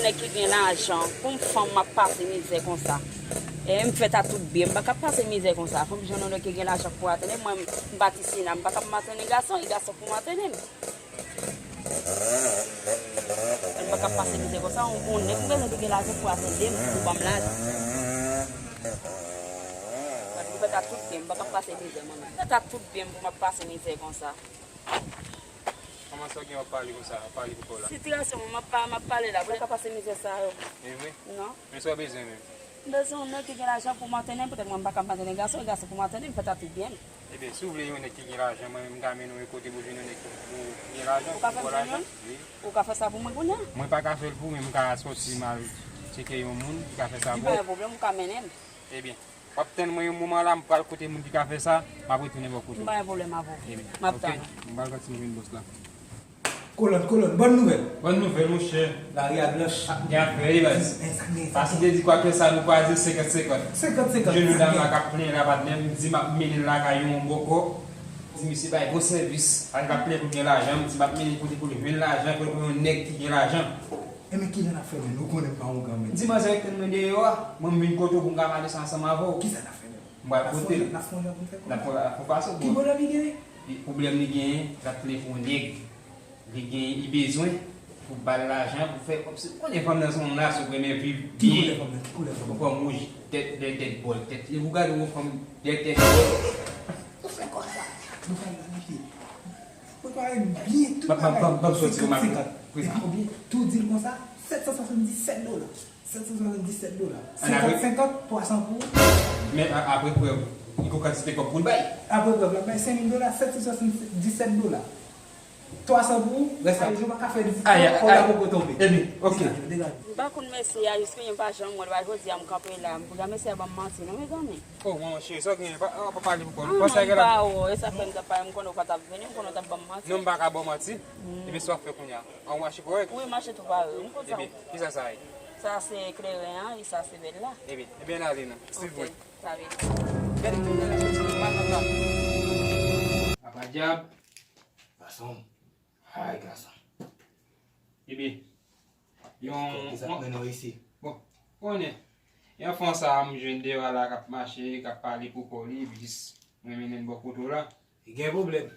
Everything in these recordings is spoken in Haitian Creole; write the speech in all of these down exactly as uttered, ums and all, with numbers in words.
Nèg ki gen lajan, pou m fanm m ap pase mizè konsa. E m fèt a tout byen, m pa ka pase mizè konsa. Fò m jwenn yon nèg ki gen lajan pou atende m. Mwen, m pa Tisina, m pa ka ap atende gason, e gason pou m atende m. M pa ka ap pase mizè konsa, yon, yon nèg m bezwen ki gen lajan pou atende m, pou ban m lajan. Paske m fèt a tout byen, m pa ka ap pase mizè mwen menm. M fèt a tout byen m pou m ap pase mizè konsa. Kòman sa w gen w ap pale konsa, w ap pale pou kò w la? Sitiyasyon mwen, m ap pa, m ap pale la, pou m ka pase mizè sa yo. E vre? Non. Men sa w bezwen menm? M bezwen yon nèg ki gen lajan pou m atende m, petèt mwen m pa ka ap atende gason, e gason pou m atende m, fèt a tout byen m. Ebyen, si w vle yon nèg ki gen lajan, mwen menm m ka mennen w yon kote pou jwenn yon nèg ki, pou, ki gen lajan, pou fè m jwenn youn? Wi. Ou ka fè sa pou mwen kounye a? Mwen pa ka fè l pou ou, men m ka sòti m al tcheke yon moun ki ka fè sa pou ou. Li pa gen pwoblèm, ou ka mennen m. Ebyen, w ap tann mwen yon moman la, m pral kote moun ki ka fè sa, m ap retounen bò kote w. M pa gen pwoblèm avè w. Ebyen, m ap tann ou. M pral pati m jwenn bòs la. Kolòn, kolòn, bòn nouvèl. Bòn nouvèl, monchè. Lari a blanch. Gen afè, wi, baz. Sa gen, sa gen. Paske te di kwakèlsa nou kwaze senkant senkant. Senkant senkant. Jwenn yon dam la k ap plenyen la, patnè, m di m ap mennen l lakay yon bòkò. Di misye bay bon sèvis. Al k ap plenyen pou l gen lajan, m di m ap mennen l kote pou l jwenn lajan, pou l pran yon nèg ki gen lajan. Enben, kilè n ap fè menm? Ou konnen m pa yon granmèt. Di manzè ret tann mwen deyò a. Mwen, m vin kote w pou m ka pale sa ansanm avè w. Kisa n ap fè menm? M pral pote l. N ap fè yon jan pou n fè kòb la. N ap fè yon jan pou n fè kòb la. Ki pwoblèm li genyen? Ki pwoblèm li genyen? L ap plenyen pou yon nèg. Li gen, li bezwen pou ba l lajan, pou fè kòb. Ou konnen fanm nan se yon nasyon ki renmen viv byen. Ki koulè fanm nan? Ki koulè fanm nan? Yon fanm wouj, tèt, de tèt bòl, tèt. E ou gade yon fanm de tèt bòl. Ou fè kòb la. Nou pral la, mesye. Prepare byen tout bagay. Ban m sòti yon maten. Senkant senkant. Epi konbyen? Tou di l konsa, sèt san swasanndisèt dola. Sèt san swasanndisèt dola. Senkant senkant, twa san pou ou. Men a-, apre prèv, li gon kantite kòb pou l bay. Apre prèv, l ap bay senk mil dola, sèt san swasanndisèt dola. Twa san pou ou, rès la. Yo pa ka fè di kòb la poko tonbe. Ebyen, ok. Degaje. M pa konn mesye a, jiske yon pa janm wè l, jodi a m kanpe la, m pou jan mesye a ban m manti, non, mezanmi. Oh, manman cheri, sa w genyen? Pa, pa pale pou kò w. Ah, non, m pa wè, e sa fè m t ap pale, m konnen w pa t ap vini, m konnen w t ap ban m manti. Non, m pa ka ba w manti. Hmm. Ebyen, sa w ap fè kounye a? An mache kòrèk? Wi, mache tou pare. M konn sa. Ebyen, kisa sa ye? Sa se kleren an, e sa se bèl la. Ebyen, ebyen, n ale non. Swiv mwen. Ok, sa vin. Gade kleren an soti nan makak la. Apa dyab. Gason. Ay, gason. Ebyen, yon, kisa k mennen w isi? Bon, konnen. Yon fanm sa a m jwenn deyò a la k ap mache, k ap pale pou kò li, epi jis mwen mennen l bò kote w la. Li gen pwoblèm.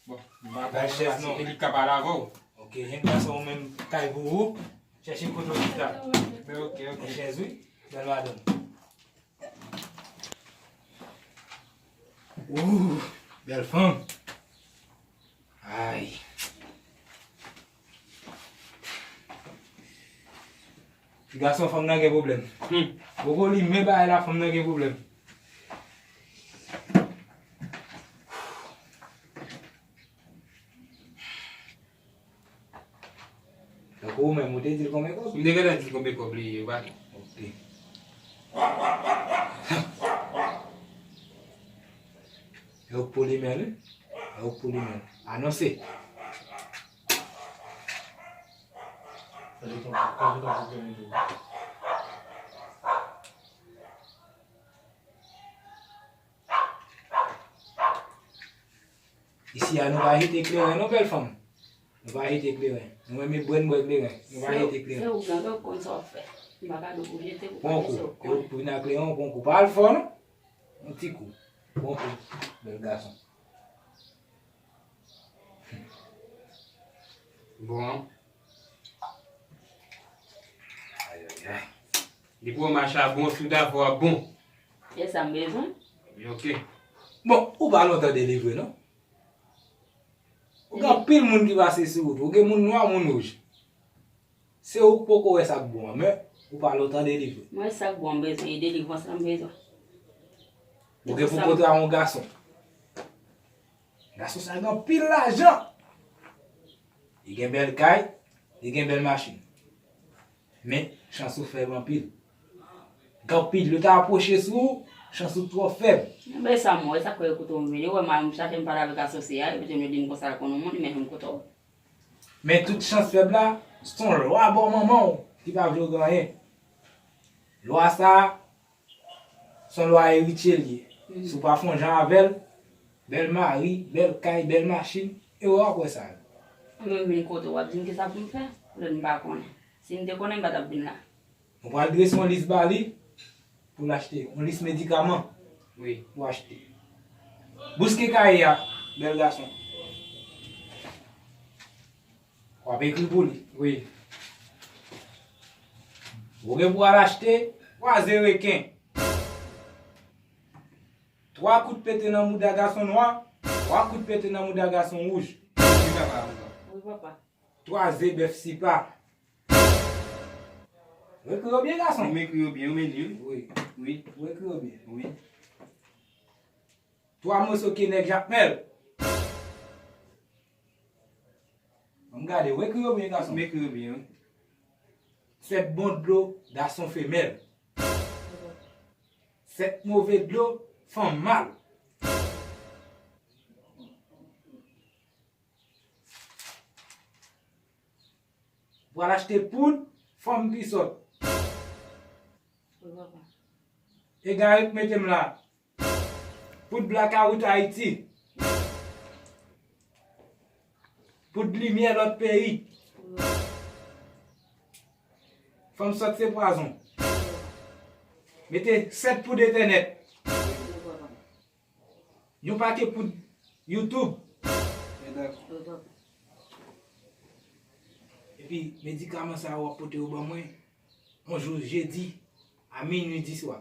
Bon, m pa konn si se li k ka pale avè w. Ok, jèn gason ou menm kay pou ou. Chèche kote w chita. Men ok, ok. Chèz wi, bèl madanm. Ooh, bèl fanm. Ay. Ti gason, fanm nan gen pwoblèm. Hmm. Poko li men bagay la, fanm nan gen pwoblèm. Tankou ou menm, ou te di l konbyen kòb? M te gentan di l konbyen kòb li ye, ou pa. Ok. E ou k pou li menm, wi. E ou k pou li menm. Anonse. Isi a, nou pa jete kleren non, bèl fanm. Nou pa jete kleren. Nou renmen bwè, n bwè kleren. Nou pa jete kleren. Se ou, se ou, se ou k konn sa w ap fè. M pa ka di w pou jete, pou pa jete, se ou k konnen. Pran kou. Pou vin ak kleren, pran kou. Pa al fò non. Yon ti kou. Pran kou. Bèl gason. Bon. Ay, ay, ay. Depi w mache a bon, tout afè w ap bon. E sa m bezwen. Ok. Bon, ou pa lontan delivre non. Ou gen anpil moun ki pase sou wout ou. Ou gen moun nwa, moun wouj. Se ou k poko wè sa k bon an, men ou pa lontan delivre. Mwen, sa k bon m bezwen, e delivrans lan m bezwen. Ou gen pou kontre a yon gason. Gason sa gen anpil lajan. Li gen bèl kay, li gen bèl machin. Men, chans ou fèb anpil. Gen anpil, yo ta apwoche sou ou, chans ou twò fèb. Men sa m wè, sa k fè yo koute w m vini. Ou wè m al m chache m pale avèk asosye a, epi yo di m konsa l konn yon moun, li mete m kote w. Men tout chans fèb la, se yon lwa bò manman w ki pa vle w gen anyen. Lwa sa a, se yon lwa eritye l ye. Si w pa fè yon jan avè l, bèl mari, bèl kay, bèl machin, e w ap wè sa yo. Mwen vin kote w ap di m kisa pou m fè, lè m pa konnen. Si m te konnen, m pa t ap vin la. Nou pral drese yon lis ba li pou l achte. Yon lis medikaman. Wi. Pou achte. Bouske kaye a, bèl gason. W ap ekri pou li. Wi. Ou gen pou al achte twa ze reken. Twa kout pete nan mouda gason nwa, twa kout pete nan mouda gason wouj. Wi, papa. Wi, papa. Twa ze bèf sipa. Ou ekri yo byen, gason? M ekri yo byen, ou men li, wi. Wi. Wi. Ou ekri yo byen. Wi. Twa moso kenèg jakmèl. Ann gade, ou ekri yo byen, gason? M ekri yo byen, wi. Sèt bon dlo gason femèl. Sèt move dlo fanm mal. Pral achte poud fanm ki sòt. Egare k mete m la. Poud blakawout Ayiti. Poud limyè lòt peyi. Fanm sòt se pwazon. Mete sèt poud entènèt. Yon pake poud YouTube. Epi medikaman sa yo w ap pote yo ban mwen yon jou jedi a minui di swa.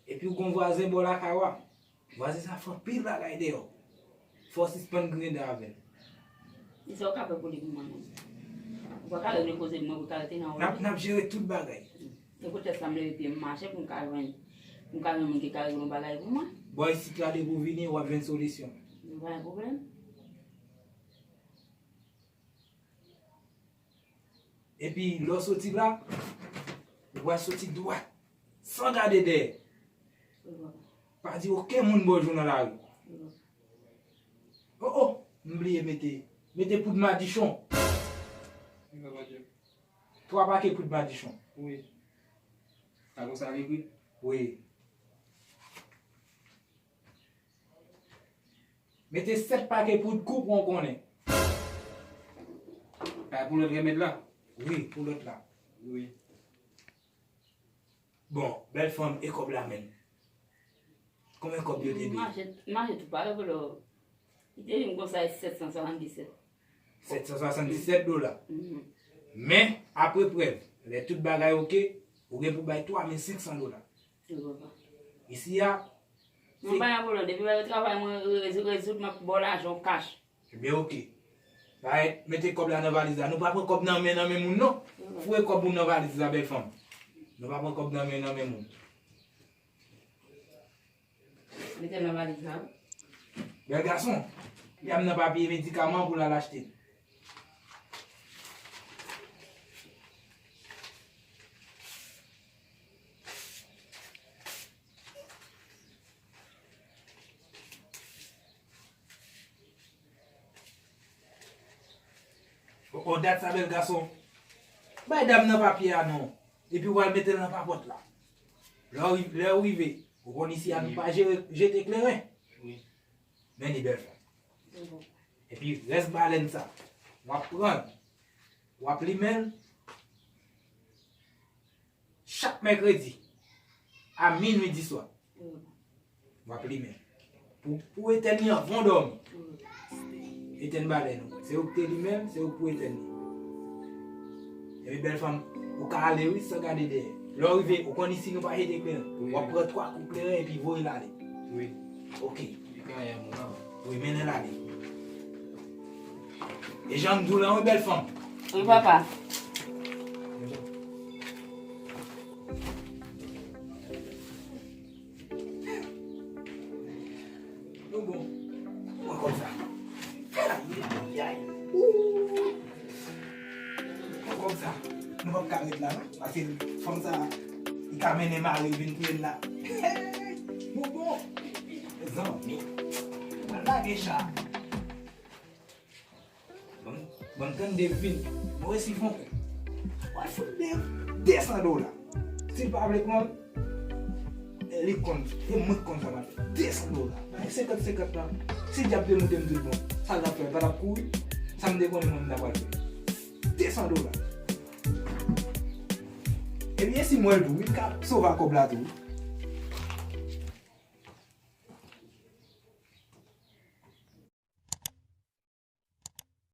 Epi w gon vwazen bò lakay w a. Vwazen sa fè anpil bagay deyò. Fò w sispann griyen dan avè l. Kisa w ka fè pou li pou mwen menm? Ou pa ka regle koze pou mwen pou l ka rete nan wòl li. N ap, n ap jere tout bagay. E poutèt sa m leve pye m mache pou m ka jwenn, pou m ka jwenn moun ki ka regle yon bagay pou mwen. Bò isit la depi w vini, w ap jwenn solisyon. M pa gen pwoblèm. Epi lè w soti la, ou pral soti dwat, san gade dèyè. Pa di okenn moun bonjou nan lari. O, o, m bliye mete, mete poud madichon. Twa pake poud madichon. Wi. Sa konsa l ekri? Wi. Mete sèt pake poud kou pou w konnen. Sa pou lòt remèd la? Wi, pou lòt la. Wi. Bon, bèl fanm, e kòb la menm? Konbyen kòb yo te dwe? M mache, m mache tout pare pou lò. Li te vin konsa e sèt san swasanndisèt. Sèt san swasanndisèt dola. Mhm. Men, apre prèv, lè tout bagay oke, ou gen pou bay twa mil senk san dola. Wi, papa. Isi a, mwen pa gen pwoblèm. Depi w travay, mwen re-, re-, rezoud, m ap ba w lajan w kach. Ebyen, oke. Bay, mete kòb la nan valiz la. Nou pa pran kòb nan men, nan men moun, non. Foure kòb ou nan valiz la, bèl fanm. Nou pa pran kòb nan men, nan men moun. Mete l nan valiz la, wi. Bèl gason, y ap nan papye medikaman pou l al achte. O, o, dat sa, bèl gason. Bay dam nan papye a non. Epi w al mete l nan papòt la. Lè w ri-, lè w rive, ou konn isi a nou pa jere, jete kleren. Wi. Men li bèl fanm. Epi rès balèn sa, w ap pran l, w ap limen l. Chak mèkredi, a minui di swa, w ap limen. Pou, pou etèn li anvan w dòmi. Etèn balèn ou. Se ou ki te limen l, se ou ki pou etèn li. Epi bèl fanm, ou ka ale wi, san gade dèyè. Lè w rive, ou konn isi nou pa jete kleren. Wi, wi. W ap pran twa kou kleren epi voye l ale. Wi. Oke. Li ka yè moun nan. Wi, mennen l ale. E jan m di w lan wi, bèl fanm. Wi, papa. Nou bon. Pran kòb sa. Ayayay. Ooh. Pran kòb sa. Nou p ap ka ret la, non. Paske fanm sa, li ka mennen mari l vin touye n la. Hey! Nou bon. Zanmi. Mwen lage cha. Ban m, ban m tann Dave vini. Mwen resi fon pè. W al fout Dave de san dola. Si l pa vle pran l, e li konn, e mwen k konn sa m ap fè. De san dola. Bay senkant senkant lan. Si dyab te moute m tout bon, sa l t ap fè? L pa t ap kouri? Sa m te konnen mwen m ta pral fè. san dola. Ebyen, si m wè l tou, wi, m ka sove ak kòb la tou, wi.